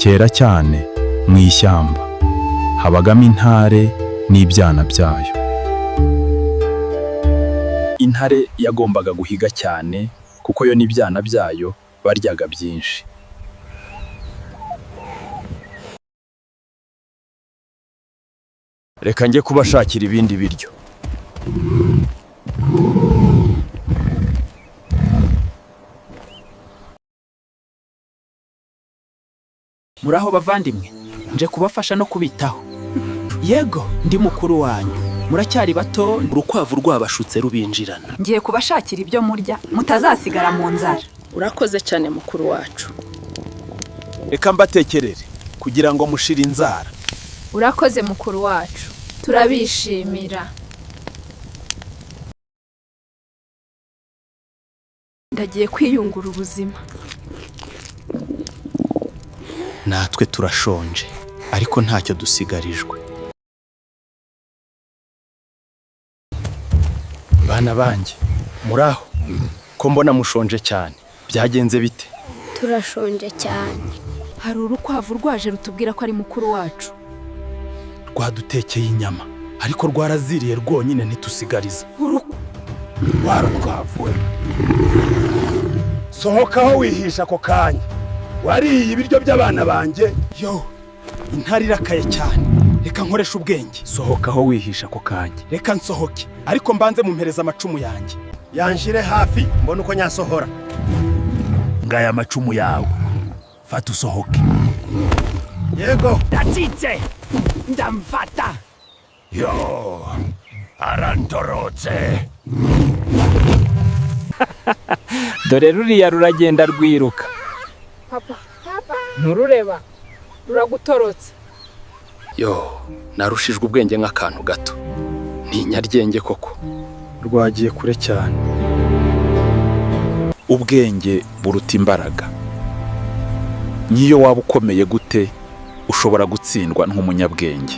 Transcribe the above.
Kera cyane mu ishyamba habagamo intare n'ibyana byayo. Intare yagombaga guhiga cyane kuko yo n'ibyana byayo baryaga byinshi. Reka njye kubashakira ibindi biryo. Muraho bavandimwe, nje kubafasha no kubitaho. Yego, ndi mukuru wanyu. Muracyari bato, Urukwavu rwabashutse rubinjirana. Ngiye kubashakira ibyo murya mutazasigara mu nzara. Urakoze cyane mukuru wacu. Reka mbatekerere kugira ngo mushire inzara. Urakoze mukuru wacu, turabishimira. Ndagiye kwiyungura ubuzima. Natwe turashonje, ariko ntacyo dusigarijwe. Bana banjye, muraho? Ko mbona mushonje cyane, byagenze bite? Turashonje cyane. Hari urukwavu rwaje rutubwira ko ari mukuru wacu. Rwadutekeye inyama, ariko rwaraziriye rwonyine ntitusigariza. Warukwavu we, sohokaho wihisha ako kanya. Wariye ibiryo by'abana banjye. Yo, intare irakaye cyane. Reka nkoreshe ubwenge. Sohokaho wihisha ako kanya. Reka nsohoke, ariko mbanze mumpereza amacumu yanjye. Yanshire hafi mbone uko nyasohora. Ngaya amacumu yawe, fata usohoke. Yego. Ndatsitse, ndamfata. Yo, arantorotse. Dore ruriya ruragenda rwiruka. Papa, nturureba, ruragutorotse. Yo, narushijwe ubwenge nk'akantu gato. Ni nyaryenge koko. Rwagiye kure cyane. Ubwenge buruta imbaraga. N'iyo waba ukomeye gute, ushobora gutsindwa nk'umunyabwenge.